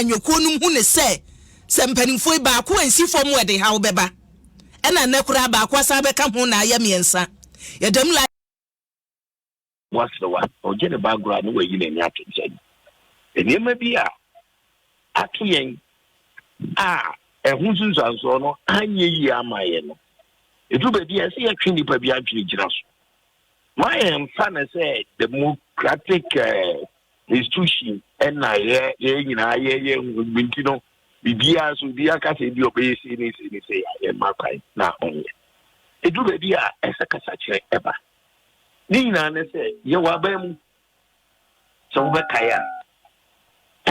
amanyɔkuo no hu ne sɛ, sɛ mpanimfoɔ yi baako ansi fam a ɛde haw bɛba. Ɛna nnɛ koraa baako asan bɛka ho na ayɛ mmiɛnsa. Yɛda mu la. Waserewa, ɔgye ne ba agorɔ a na wayi n'ani ato nkyɛn. Nneɛma bi a ato yɛn a ɛho nsunsuansoɔ no anyɛ yie ama yɛn no, ɛduru baabi a ɛsɛ yɛtwe nnipa bi adwene gyina so. Ma yɛmfa no sɛ democratic institution ɛna yɛ yɛn nyinaa yɛyɛ nti no, biribiara so obiara ka sɛ ebi ɔbɛyɛ sei ne sei ne sei a, yɛmma kwan na ɔnyɛ. Ɛduru baabi a ɛsɛ kasakyerɛ ɛba. Ne nyinaa ne sɛ yɛwɔ aban mu, sɛ wobɛkae a,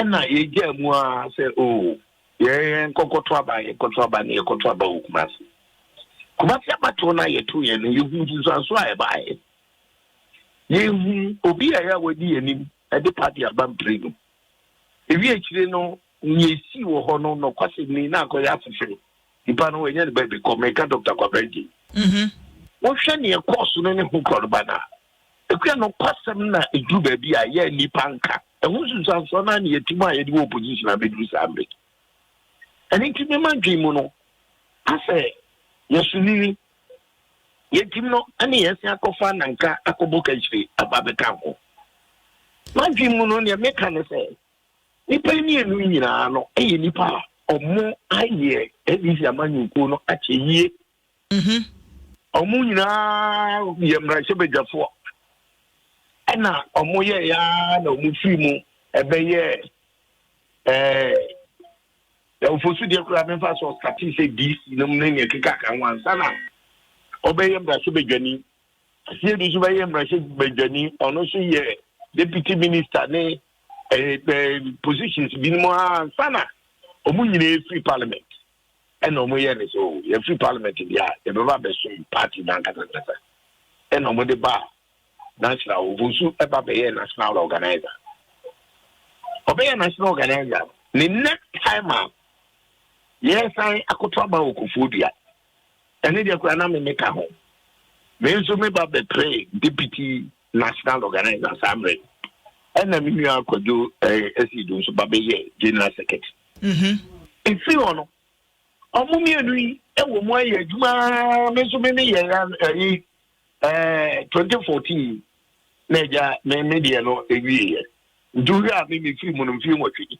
ɛna yɛgyaa mu a sɛ o yɛn nkɔkɔto aba, yɛkɔto aba ne yɛkɔto aba wɔ Kumase. Kumase abatoɔ no a yɛto yɛn no, yɛhu nsunsuanso a ɛbaeɛ. Yɛhu obi a yɛ a wadi anim ɛde party aba mpire no, ewi akyire no, nea esi wɔ hɔ no, nɔkwasɛm ni, na akɔyɛ asefere nipa no wɔnyɛ ne baabi kɔ. Mɛka Dr. Kwabena Gyei. Wohwɛ nea ɛkɔɔ so no ne ho korɔba no a, ekua nɔkwasɛm na eduru baabi a yɛ nipa nka ɛho nsunsuansoɔ no a ne yɛti mu a yɛde wɔ opposition abɛduru saa mmere. Ɛno nti mema dwen mu no asɛ yɛso nini yɛtim no ɛne yɛse akɔfa nanka akɔbɔ kakyire aba bɛka ho. Madwen mu no, nea meka ne sɛ nipa mmienu nyinaa no ɛyɛ nipa a ɔmo ayɛ NDC amanyɔkuo no akyɛ yie. Ɔmo nyinaa yɛ mmarahyɛbadwafoɔ, ɛna ɔmo yɛ yaa na ɔmo firi mu ɛbɛyɛ Ofosu deɛ koraa, memfa sɛ ɔsate sɛ DC nom ne nea ɛkeka ka ho ansa na ɔbɛyɛ mmarahyɛbadwani. Asiedu nso bɛyɛ mmarahyɛbadwani, ɔno nso yɛ deputy minister ne ɛɛ ɛɛ positions binom ansa na ɔmo nyinaa firi parliament. Ɛna ɔmo yɛ ne so yɛfiri parliament deɛ a, yɛbɛba abɛsom party n'ankasa, ɛna ɔmo de ba national. Ofosu ɛba bɛyɛ national organizer. Ɔbɛyɛ national organizer ne next time a yɛsan akoto aba wɔ Kofoɔ Dua, ɛne deɛ koraa na me meka ho, me nso me ba bɛpere deputy national organizer saa mmerɛ, ɛna me nua Akwadwo Asiedu nso ba bɛyɛ general secretary. Efiri hɔ no, ɔmo mmienu yi ɛwɔ mu ayɛ adwuma. Me nso me ne yɛ ɛyi 2014 na agya me deɛ no ewie yɛ. Nti wohwɛ a, me firi mu no mfie 8 ni,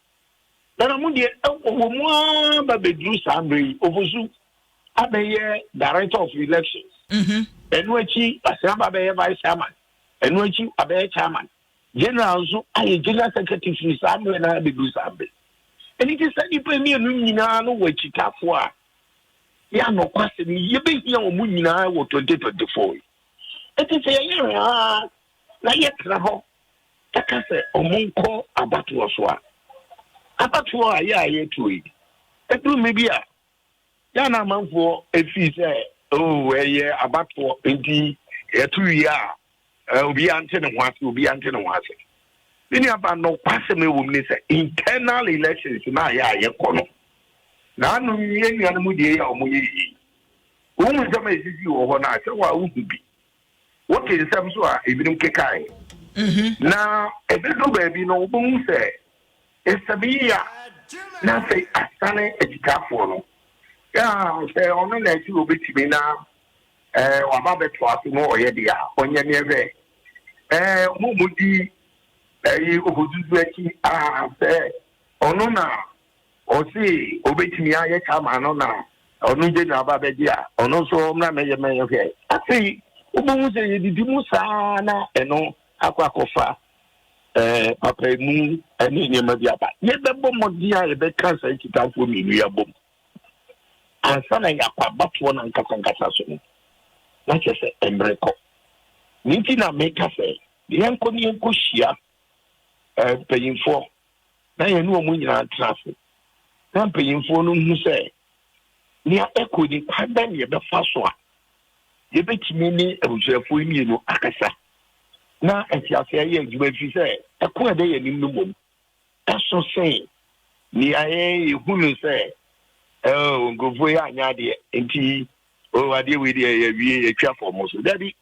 nana mo deɛ ɛwɔ mu aa ba bɛduru saa mmerɛ yi, Ofosu abɛyɛ director of elections. Ɛno akyi asan ba bɛyɛ vice chairman, ɛno akyi abɛyɛ chairman general, nso ayɛ general secretary firi saa mmerɛ na abɛduru saa mmerɛ. Ɛno nti sɛ nnipa mmienu nyinaa no wɔ akyitafoɔ a yɛ anɔkwasɛm, yɛbɛhia wɔn mu nyinaa wɔ 2024 yi. Ɛnti sɛ yɛyɛ hwaa na yɛtena hɔ ɛka sɛ ɔmo nkɔ abatoɔ so a, abatoɔ a yɛ a yɛtuo yi, ɛduru mi bi a yɛa na amanfoɔ efii sɛ oh, ɛyɛ abatoɔ nti yɛto wie a, obiara nte ne ho ase, obiara nte ne ho ase. Ne nuaba, nɔkwasɛm ɛwɔ mu ne sɛ internal elections na ayɛ a yɛkɔ no naano yɛn nuanom deɛ yɛ a ɔmo yɛ yie, wohu nsɛm a ɛsisi wɔ hɔ no a, sɛ wɔ a wohu bi, wote nsɛm so a ebinom kekae na ɛbɛduru baabi no, wobɛhu sɛ nsɛm yi a na afei asane akyitaafoɔ no yaa sɛ ɔno na akyi obɛtumi na waba bɛtoa so no, ɔyɛ deɛ a ɔnyɛ neɛ hwɛ ɔmo mu di ɛyi Ofosu akyi a sɛ ɔno na ɔse obɛtumi ayɛ chairman no na ɔno gye na aba bɛgye a, ɔno nso ɔmmra mɛyɛ mɛyɛ hwɛ. Afei wobɛhu sɛ yɛdidi mu saa na ɛno akɔ akɔfa papa mu ɛne nneɛma bi aba. Yɛbɛbɔ mmɔden a yɛbɛka saa akyitafoɔ mmienu yi abom ansa na yɛakɔ abatoɔ no ankasa so no, na kyerɛ sɛ mmerɛ kɔ ne nti na meka sɛ yɛnkɔ ne yɛnkɔ hyia mpanyimfoɔ na yɛne wɔn nyinaa tena ase na mpanyimfoɔ no hu sɛ nea ɛkɔ ni, kwan bɛn ne yɛbɛfa so a yɛbɛtumi ne abusuafoɔ yi mmienu akasa na ntease ayɛ adwuma, fi sɛ ɛko a ɛdɛ yɛn anim no mmom ɛso sen nea yɛn yɛhu no sɛ ɛɛ nkurɔfoɔ yi anyɛ adeɛ nti o adeɛ wei deɛ yɛwie yɛtwa fɔm so. Dabi,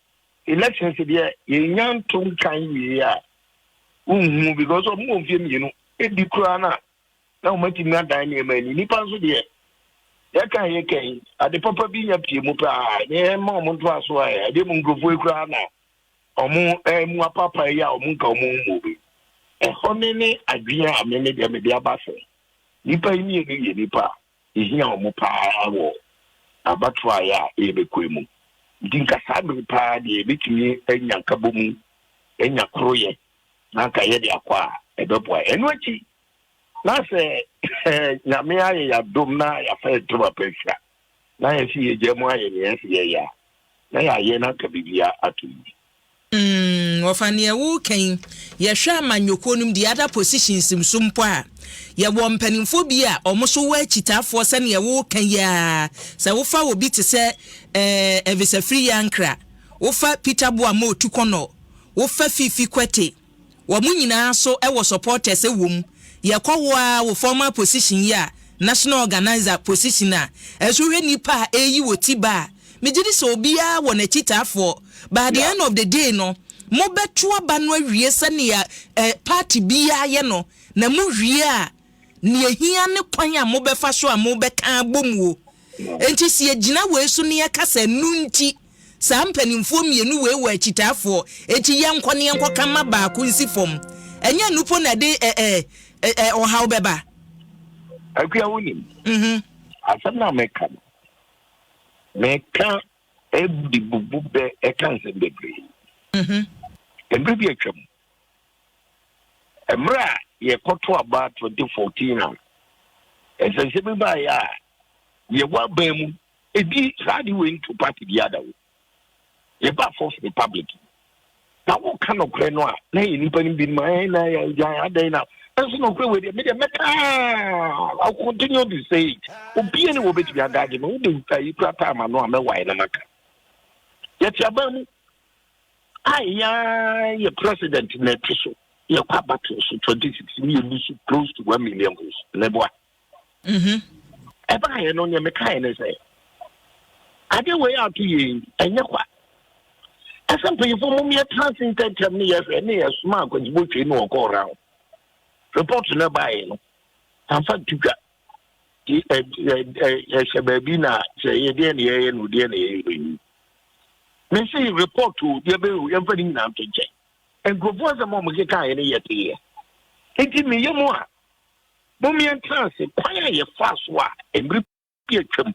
elections deɛ, yɛnya nto nkan wie a, wohu because ɔmo wɔ mfie 2 edi koraa na Na wɔatumi adan nneɛma ani. Nnipa nso deɛ, yɛka yɛka yi, ade papa bi nya pie mu paa, ne ɛma wɔn ntoa so a, adeɛ mu nkurɔfoɔ yi koraa na wɔn mu apapa yi a wɔn nka wɔn mu bi. Ɛhɔ ne adwene a me deɛ mede aba sɛ nnipa yi mmienu yɛ nnipa a ehia wɔn paa wɔ abatoɔ a yɛ a yɛbɛkɔ mu. Nti nka saa bere paa deɛ, yɛbɛtumi anya nkabɔ mu, anya koroyɛ, na nka yɛde akɔ a ɛbɛboa. Ɛno akyi na sɛ Nyame ayɛ yɛadom na yɛafa yɛ ntoma pa afira na yɛsi yɛgya mu ayɛ neɛ ɛsɛ yɛyɛ a, na yɛayɛ na nka biribia ato yi. Wɔfa neɛ wokan, yɛhwɛ amanyɔkuo no mu, the other positions nso mpo a, yɛwɔ mpanimfoɔ bi a ɔmo so wɔ akyitaafoɔ sɛneɛ woka yi a, sɛ wofa obi te sɛ Elvis Afriyie Ankrah, wofa Peter Boamah Otokunor, wofa Fifi Kwetey, wɔn nyinaa so wɔ supporters wɔ mu. Yɛkɔ wo a wo former position yi a, national organizer position a, ɛso hwɛ nipa a ɛyi wɔ ti ba a, megye di sɛ obiara wɔ n'akyitaafoɔ. But at the end of the day no, mobɛto aba no awie sɛnea party biara yɛ no, na mo wie a, nea ehia ne kwan a mobɛfa so a mobɛka abɔ mu o. Nti sɛ yɛgyina wei so ne yɛka sɛ nu nti saa mpanimfoɔ mmienu wei wɔ akyitaafoɔ eti, yɛnkɔ ne yɛnkɔka ma baako nsi fam, ɛnyɛ nupo na ɛde ɛ ɛ ɛ ɔhaw bɛba? Akua, wonim, asɛm no a meka no, meka de bubu bɛ, ɛka nsɛm bebree. Mmerɛ bi atwam, mmerɛ a yɛkɔto aba 2014 a, nsɛnsɛm bi baeɛ a yɛwɔ aban mu, ebi saa de wei nto party bi ada wo, yɛba Fourth Republic na woka nɔkorɛ no a, na yɛ nipa no binom ayɛ na yɛgya adɛn na ɛnso nɔkorɛ wei deɛ, medeɛ mɛka, I'll continue to say it. Obia ne wɔbɛtumi adagye me, wode ayi kora time ano a mɛwae na maka. Yɛte aban mu a yɛa yɛ president na ɛte so, yɛkɔ abatoɔ so 2016, yɛlu so close to 1 million votes. Mɛboa ɛbaayɛ no, neɛ mekaeɛ ne sɛ ade wei ato yɛ ɛnyɛ kwa, ɛsɛ mpanyinfoɔ mom yɛtena ase ntɛntɛm ne yɛhwɛ ne yɛsoma Akwasi Botchwey ne ɔkɔɔ round. Report no baeɛ no, amfa nto dwa, ɛhyɛ baabi na sɛ yɛdeɛ ne yɛyɛ no deɛ ne yɛyɛ no yi. Mese report o, deɛ bɛyɛ o, yɛmfa ne nyinaa nto nkyɛn. Nkurɔfoɔ asɛm a ɔmokekaeɛ no yɛteeɛ, nti meyɛ mu a mom yɛntena ase kwan a yɛfa so a mmere bi atwam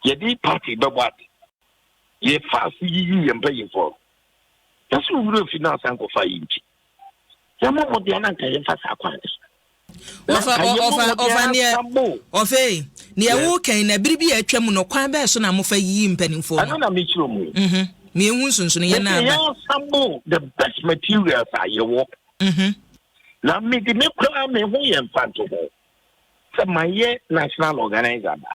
yɛde party bɛbɔ ade, yɛfa so yiyi yɛn mpanyinfoɔ no, yɛsɛ owurɛ fi no asan kɔfa yi, nti yɛmmɔ mmɔden na nka yɛmfa saa kwan no so. Ɔfa ɔfa ɔfa neɛ ɔfɛ neɛ wo kɛn na bere bi a atwa mu no, kwan bɛɛ so na mofa yiyi mpanimfoɔ no? Ɛno na mekyerɛ mu. Miehu nsonsono yɛ na aba. Yɛn assemble the best materials a yɛwɔ na mede me koraa me ho yɛ mfa nto ho sɛ mayɛ national organizer da.